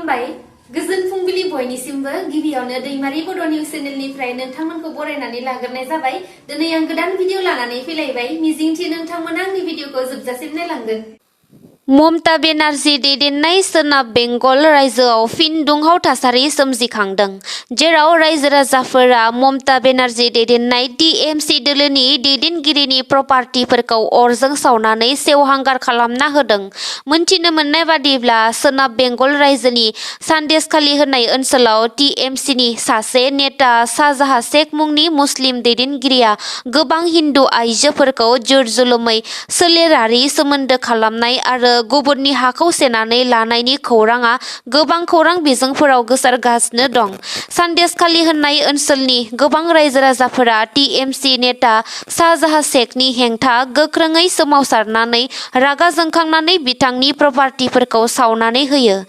खुलुमबाय गोजोन फुंबिलि बयनिसिमबो गिबियावनो दैमारि बड' निउज चेनेलनिफ्राय नोंथांमोनखौ बरायनानै लाग्रोनाय जाबाय। दिनै आं गोदान भिडिअ लानानै फैलायबाय। मिजिंथि नोंथांमोना आंनि भिडिअखौ जोबजासिम नायलांगोन। ममता बेनार्जी दैदेननाय सोनाब बेंगल रायजोआव फिन दुंहाव थासारि सोमजिखांदों, जेराव रायजो राजाफोरा ममता बेनार्जी दैदेननाय टीएमसी दोलोनि दैदेनगिरिनि प्रपार्टिफोरखौ अरजों सावनानै सेवहांगार खालामना होदों। मोनथिनो मोननाय बादिब्ला सोनाब बेंगल रायजोनि सान्देसखालि होननाय ओनसोलाव टीएमसीनि सासे नेता शाहजाहा शेख मुंनि मुस्लिम दैदेनगिरिया गोबां हिन्दु आइजोफोरखौ जुर-जुलुमै सोलेरारि सोमोन्दो खालामनाय आरो गुबुननि हाखौ सेनानै लानायनि खौराङा गोबां खौरां बिजोंफोराव गोसारगासिनो दं। सान्देसखालि होननाय ओनसोलनि गोबां रायजो राजाफोरा टीएमसी नेता शाहजाहा शेखनि हेंथा गोख्रोङै सोमावसारनानै रागा जोंखांनानै बिथांनि प्रपार्टिफोरखौ सावनानै होयो।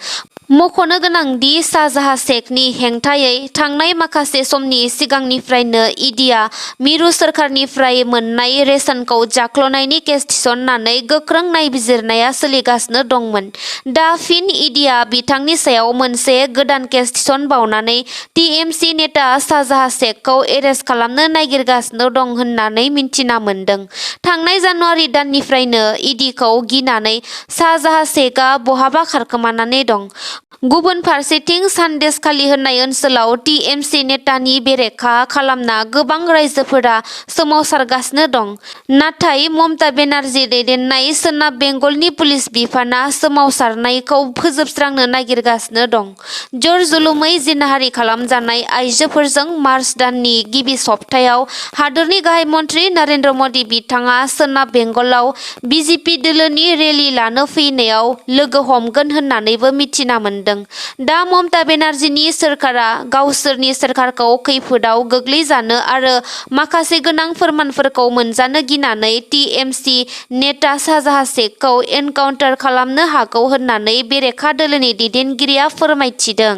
मख'नो गोनांदि शाहजाहा शेखनि हेंथायै थांनाय माखासे समनि सिगांनिफ्रायनो ईडीआ मिरु सोरखारनिफ्राय मोननाय रेशनखौ जाख्ल'नायनि केस थिसननानै गोख्रों नायबिजिरनाया सोलिगासिनो दंमोन। दा फिन ईडीआ बिथांनि सायाव मोनसे गोदान केस थिसनबावनानै टीएमसी नेता शाहजाहा शेखखौ एरेस्ट खालामनो नागिरगासिनो दं होननानै मिन्थिना मोन्दों। थांनाय जानुवारि दाननिफ्रायनो ईडीखौ गिनानै शाहजाहा शेखआ बहाबा खारखोमानानै दं। गुबुन फारसेथिं सान्देसखालि होननाय ओनसोलाव टीएमसी नेतानि बेरेखा खालामना गोबां रायजोफोरा सोमावसारगासिनो दं। नाथाय ममता बेनार्जी दैदेननाय सोनाब बेंगलनि पुलिस बिफाना सोमावसारनायखौ फोजोबस्रांनो नागिरगासिनो दं। जर-जुलुमै जिनाहारि खालामजानाय आइजोफोरजों मार्च दाननि गिबि सप्तायाव हादोरनि गाहाय मन्त्रि नरेन्द्र मदि बिथाङा सोनाब बेंगलाव बीजेपी दोलोनि रेली लानो फैनायाव लोगो हमगोन होननानैबो मिथिना मोन्दों। दा ममता बेनार्जीनि सोरखारा गावसोरनि सोरखारखौ खैफोदाव गोग्लैजानो आरो माखासे गोनां फोरमानफोरखौ मोनजानो गिनानै टीएमसी नेता शाहजाहा शेखखौ एनकाउन्टार खालामनो हागौ होननानै बेरेखा दोलोनि दैदेनगिरिया फोरमायथिदों।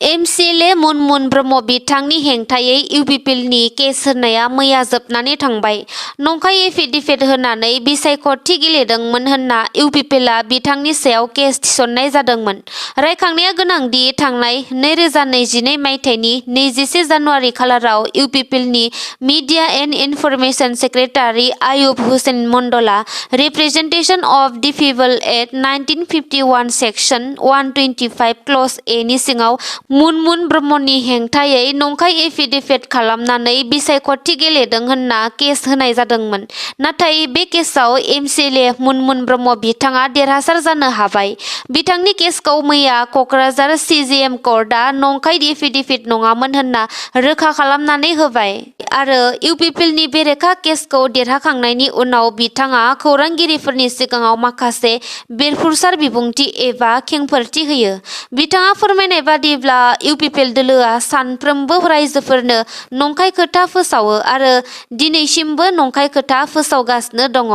एमसिएलए मुनमुन ब्रह्म बिथांनि हेंथायै इउपिपिएलनि केस होनाया मैया जोबनानै थांबाय। नंखाय एफिडेभिट होनानै बिसायख'थि गेलेदोंमोन होनना इउपिपिएलआ बिथांनि सायाव केस थिसननाय जादोंमोन। रायखांनाया गोनांदि थांनाय 2021 मायथाइनि 21 जानुवारि खालाराव इउपिपिएलनि media and information secretary Ayub Hussain मन्डलआ representation of the people act 1951 section 125 clause A नि सिङाव मुनमुन ब्रह्मनि हेंथायै नंखाय एफिडेभिट खालामनानै बिसायख'थि गेलेदों होनना केस होनाय जादोंमोन। नाथाय बे केसआव एमसिएलए मुनमुन ब्रह्म बिथाङा देरहासार जानो हाबाय। बिथांनि केसखौ मैया क'क्राझार सिजिएम कर्टआ नंखाय एफिडेभिट नङामोन होनना रोखा खालामनानै होबाय आरो इउपिपिएलनि बेरेखा केसखौ देरहाखांनायनि उनाव बिथाङा खौरांगिरिफोरनि सिगाङाव माखासे बेरफुसार बिबुंथि एबा खेंफोरथि होयो। बिथाङा फोरमायनाय बादिब्ला इउपिपिएल दोलोआ सानफ्रोमबो रायजोफोरनो नंखाय खोथा फोसावो आरो दिनैसिमबो नंखाय खोथा फोसावगासिनो दङ।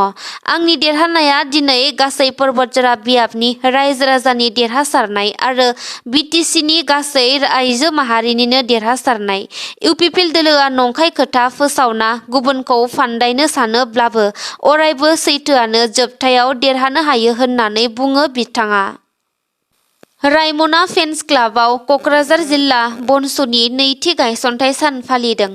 आंनि देरहानाया दिनै गासै पर्बतजरा बियाबनि रायजो राजानि देरहासारनाय आरो बिटिसिनि गासै आइजो माहारिनिनो देरहासारनाय। इउपिपिएल दोलोआ नंखाय खोथा फोसावना गुबुनखौ फान्दायनो सानोब्लाबो अरायबो सैथोआनो जोबथायाव देरहानो हायो होननानै बुङो बिथाङा। रायमना फेन्स क्लाबआव क'क्राझार जिल्ला बनसुनि नैथि गायसनथाइ सान फालिदों।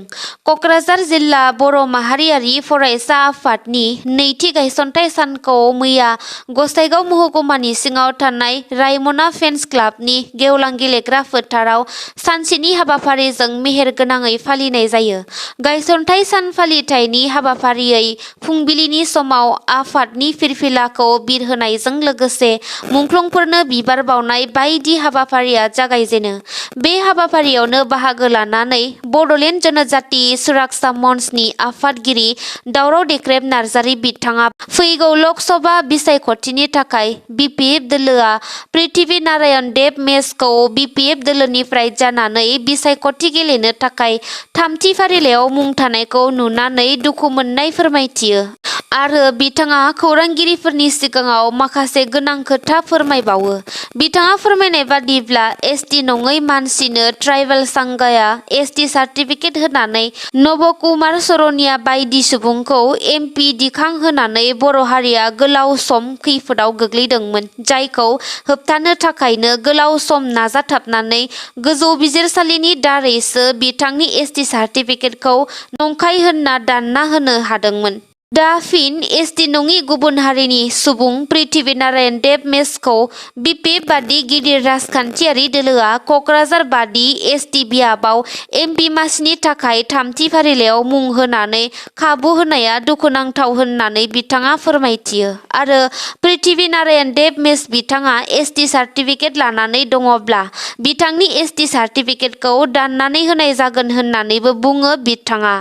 क'क्राझार जिल्ला बर' माहारियारि फरायसा आफादनि नैथि गायसनथाइ सानखौ मैया गसाइगाव महकुमानि सिङाव थानाय रायमना फेन्स क्लाबनि गेवलां गेलेग्रा फोथाराव सानसेनि हाबाफारिजों मेहेरगोनाङै फालिनाय जायो। गायसनथाइ सान फालिथायनि हाबाफारियै फुंबिलिनि समाव आफादनि फिरफिलाखौ बिरहोनायजों लोगोसे मुंख्लंफोरनो बिबार बावनाय बायदि हाबाफारिया जागायजेनो। बे हाबाफारियावनो बाहागो लानानै बड'लेण्ड जनजाति सुरक्षा मन्चनि आफादगिरि दावराव देख्रेब नार्जारि बिथाङा फैगौ लकसभा बिसायख'थिनि थाखाय बिपिएफ दोलोआ पृथ्वी नारायण देब मेचखौ बिपिएफ दोलोनिफ्राय जानानै बिसायख'थि गेलेनो थाखाय थामथि फारिलाइयाव मुं थानायखौ नुनानै दुखु मोननाय फोरमायथियो। आरो बिथाङा खौरांगिरिफोरनि सिगाङाव माखासे गोनां खोथा फोरमायबावो। बिथाङा फोरमायनाय बादिब्ला एसटि नङै मानसिनो ट्राइबेल सांगाया एसटि सार्टिफिकेट होनानै नबकुमार सरनिया बायदि सुबुंखौ एमपि दिखांहोनानै बर' हारिया गोलाव सम खैफोदाव गोग्लैदोंमोन, जायखौ होबथानो थाखायनो गोलाव सम नाजाथाबनानै गोजौ बिजिरसालिनि दारैसो बिथांनि एसटि सार्टिफिकेटखौ नंखाय होनना दानना होनो हादोंमोन। दा फिन एसटि नङि गुबुन हारिनि सुबुं पृथ्वीनारायण देब मेसखौ बिपि बादि गिदिर राजखान्थियारि दोलोआ क'क्राझार बादि एसटि बियाबाव एमपि मासिनि थाखाय थामथि फारिलाइयाव मुं होनानै खाबु होनाया दुखुनांथाव होननानै बिथाङा फोरमायथियो। आरो पृथ्वीनारायण देब मेस बिथाङा एसटि सार्टिफिकेट लानानै दङब्ला बिथांनि एसटि सार्टिफिकेटखौ दाननानै होनाय जागोन होननानैबो बुङो बिथाङा।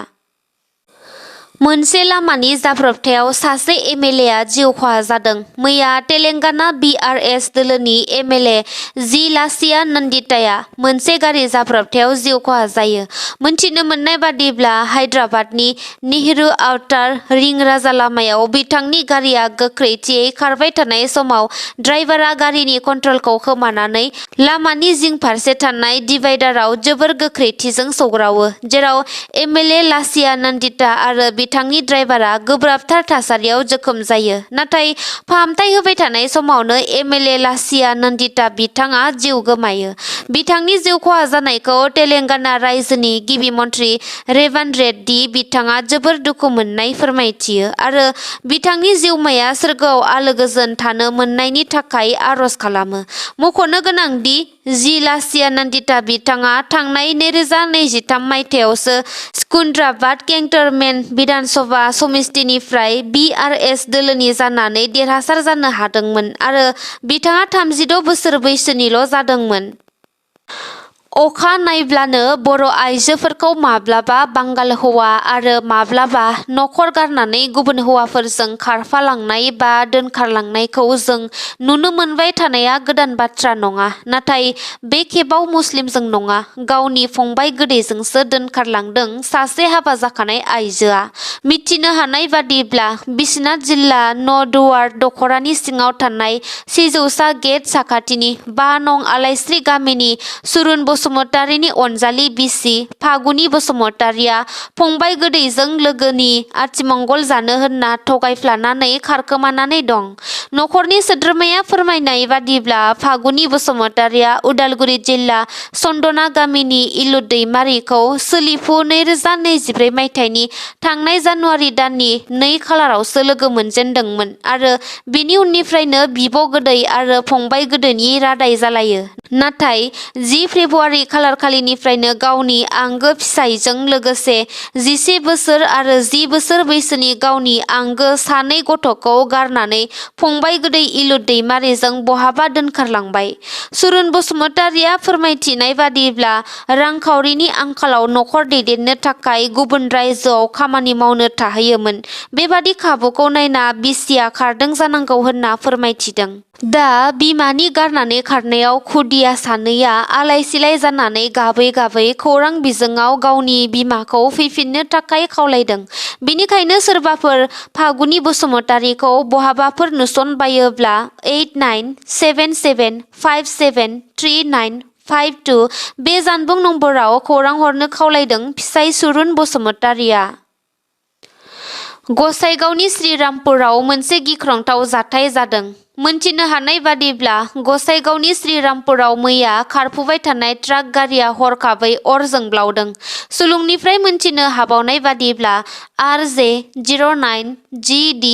मोनसे लामानि जाब्रबथायाव सासे एमएलएआ जिउ खहा जादों। मैया तेलेंगाना बिआरएस दोलोनि एमएलए जि लासिया नन्दिताया मोनसे गारि जाब्रबथायाव जिउ खहा जायो। मोनथिनो मोननाय बादिब्ला हायद्राबादनि नेहरू आउटार रिं राजा लामायाव बिथांनि गारिया गोख्रैथियै खारबाय थानाय समाव ड्राइभारा गारिनि कन्ट्रलखौ खोमानानै लामानि जिं फारसे थानाय डिभाइडाराव जोबोर गोख्रैथिजों सौग्रावो, जेराव एमएलए लासिया नन्दिता आरो बिथांनि ड्राइभारा गोब्राबथार थासारियाव जोखोम जायो। नाथाय फाहामथाय होबाय थानाय समावनो एमएलए लासिया नन्दिता बिथाङा जिउ गोमायो। बिथांनि जिउ खहा जानायखौ तेलेंगाना रायजोनि गिबि मन्थ्रि रेवान्त रेड्डी बिथाङा जोबोर दुखु मोननाय फोरमायथियो आरो बिथांनि जिउमाया सोरगोआव आलो गोजोन थानो मोननायनि थाखाय आरज खालामो। मख'नो गोनांदि जि लासिया नन्दिता बिथाङा थांनाय 2023 मायथाइयावसो सिकुन्द्राबाद केन्टनमेन्ट बिधानसभा समितिनिफ्राय बिआरएस दोलोनि जानानै देरहासार जानो हादोंमोन आरो बिथाङा 36 बोसोर बैसोनिल' जादोंमोन। अखा नायब्लानो बर' आइजोफोरखौ माब्लाबा बांगाल हौवा आरो माब्लाबा नखर गारनानै गुबुन हौवाफोरजों खारफालांनाय बा दोनखारलांनायखौ जों नुनो मोनबाय थानाया गोदान बाथ्रा नङा। नाथाय बे खेबाव मुस्लिमजों नङा, गावनि फंबाय गोदैजोंसो दोनखारलांदों सासे हाबा जाखानाय आइजोआ। मिथिनो हानाय बादिब्ला बिश्वनाथ जिल्ला नदुवार दख'रानि सिङाव थानाय सिजौसा गेट साखाथिनि 5 नं आलायस्रि गामिनि सुरुन बसुमतारीनि अनजालि बिसि फागुनि बसुमतारीया फंबाय गोदैजों लोगोनि आथिमंगल जानो होनना थगायफ्लानानै खारखोमानानै दं। नखरनि सोद्रोमाया फोरमायनाय बादिब्ला फागुनि बसुमतारीया उदालगुरि जिल्ला चन्दना गामिनि इलु दैमारिखौ सोलिफु 2024 मायथाइनि थांनाय जानुवारि दाननि 2 खालारावसो लोगो मोनजेनदोंमोन आरो बिनि उननिफ्रायनो बिब' गोदै आरो फंबाय गोदैनि रादाय जालायो। नाथाय 10 फेब्रुवारि खालारखालिनिफ्रायनो गावनि आंगो फिसायजों लोगोसे 11 बोसोर आरो 10 बोसोर बैसोनि गावनि आंगो सानै गथ'खौ गारनानै फंबाय गोदै इलु दैमारिजों बहाबा दोनखारलांबाय। सुरुन बसुमतारीया फोरमायथिनाय बादिब्ला रांखावरिनि आंखालाव नखर दैदेननो थाखाय गुबुन रायजोआव खामानि मावनो थाहैयोमोन। बेबादि खाबुखौ नायना बिसिया खारदों जानांगौ होनना फोरमायथिदों। दा बिमानि गारनानै खारनायाव खुदिया सानैया आलाय सिलाय जानानै गाबै गाबै खौरां बिजोङाव गावनि बिमाखौ फैफिननो थाखाय खावलायदों। बेनिखायनो सोरबाफोर फागुनि बसुमतारीखौ बहाबाफोर नुसनबायोब्ला 8977573952 बे जानबुं नम्बराव खौरां हरनो खावलायदों फिसाय सुरुन बसुमतारीया। गसाइगावनि श्रीरामपुराव मोनसे गिख्रंथाव जाथाय जादों। मोनथिनो हानाय बादिब्ला गसाइगावनि श्रीरामपुराव मैया खारफुबाय थानाय ट्राक गारिया हरखाबै अर जोंब्लावदों। सुलुंनिफ्राय मोनथिनो हाबावनाय बादिब्ला RJ 09 GD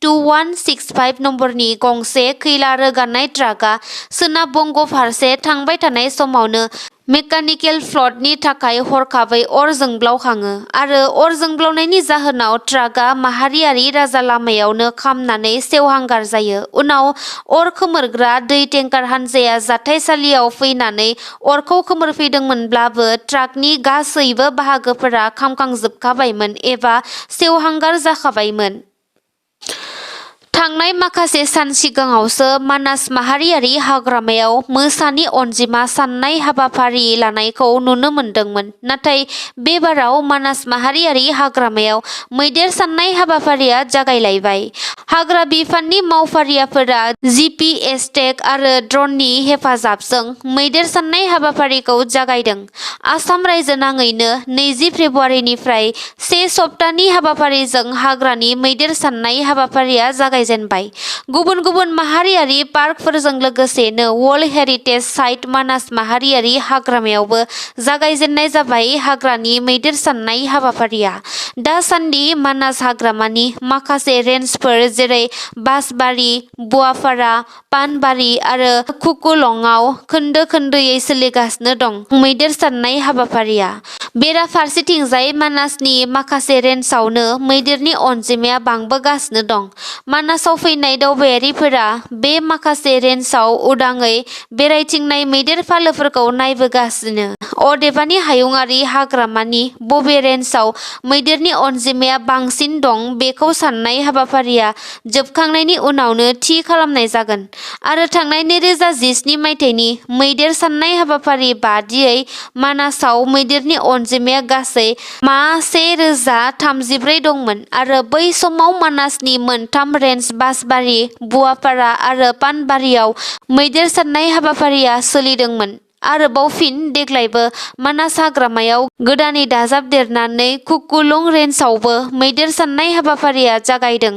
2165 नम्बरनि गंसे खैला रोगानाय ट्राकआ सोनाब बंग फारसे थांबाय थानाय समावनो मेकानिकेल फ्लटनि थाखाय हरखाबै अर जोंब्लावखाङो आरो अर जोंब्लावनायनि जाहोनाव ट्राकआ माहारियारि राजा लामायावनो खामनानै सेवहांगार जायो। उनाव अर खोमोरग्रा दै टेंकार हानजाया जाथायसालियाव फैनानै अरखौ खोमोरफैदोंमोनब्लाबो ट्राकनि गासैबो बाहागोफोरा खामखांजोबखाबायमोन एबा सेवहांगार जाखाबायमोन। थांनाय माखासे सान सिगाङावसो मानास माहारियारि हाग्रामायाव मोसानि अनजिमा साननाय हाबाफारि लानायखौ नुनो मोन्दोंमोन। नाथाय बेबाराव मानास माहारियारि हाग्रामायाव मैदेर साननाय हाबाफारिया जागायलायबाय। हाग्रा बिफाननि मावफारियाफोरा GPS टेग आरो ड्रननि हेफाजाबजों मैदेर साननाय हाबाफारिखौ जागायदों। आसाम रायजो नाङैनो 20 फेब्रुवारिनिफ्राय 1 सप्तानि हाबाफारिजों हाग्रानि मैदेर साननाय हाबाफारिया जागायजेनबाय। गुबुन गुबुन माहारियारि पार्कफोरजों लोगोसेनो वर्ल्ड हेरिटेज साइट मानास माहारियारि हाग्रामायावबो जागायजेननाय जाबाय हाग्रानि मैदेर साननाय हाबाफारिया। दासान्दि मानास हाग्रामानि माखासे रेन्जफोर जेरै बासबारि, बुवापारा, पानबारि आरो खुकुलंआव खोन्दो खोन्दोयै सोलिगासिनो दं मैदेर साननाय हाबाफारिया। बेराफारसेथिंजाय मानासनि माखासे रेन्जआवनो मैदेरनि अनजिमाया बांबोगासिनो दं। मानासाव फैनाय दावबायारिफोरा बे माखासे रेन्जआव उदाङै बेरायथिंनाय मैदेर फालोफोरखौ नायबोगासिनो। अदेबानि हायुङारि हाग्रामानि बबे रेन्जआव मैदेरनि अनजिमाया बांसिन दं बेखौ साननाय हाबाफारिया जोबखांनायनि उनावनो थि खालामनाय जागोन। आरो थांनाय 2017 मायथाइनि मैदेर साननाय हाबाफारि बादियै मानासाव मैदेरनि अनजिमाया गासै मा 1034 दंमोन आरो बै समाव मानासनि मोनथाम रेन्ज बासबारि, बुवापारा आरो पानबारियाव मैदेर साननाय हाबाफारिया सोलिदोंमोन। आरोबाव फिन देग्लायबो मानास हाग्रामायाव गोदानै दाजाबदेरनानै खुकुलुं रेन्जआवबो मैदेर साननाय हाबाफारिया जागायदों।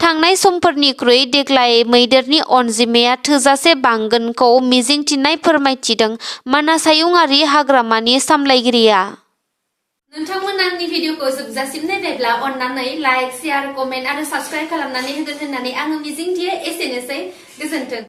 थांनाय समफोरनिख्रुइ देग्लाय मैदेरनि अनजिमाया थोजासे बांगोनखौ मिजिंथिनाय फोरमायथिदों मानास हायुङारि हाग्रामानि सामलायगिरिया। नोंथांमोना आंनि भिडिअखौ जोबजासिम नायबायब्ला अन्नानै लाइक, शेयार, कमेन्ट आरो साबस्क्राइब खालामनानै होगोन होननानै आङो मिजिंथियो। एसेनोसै, गोजोन्थों।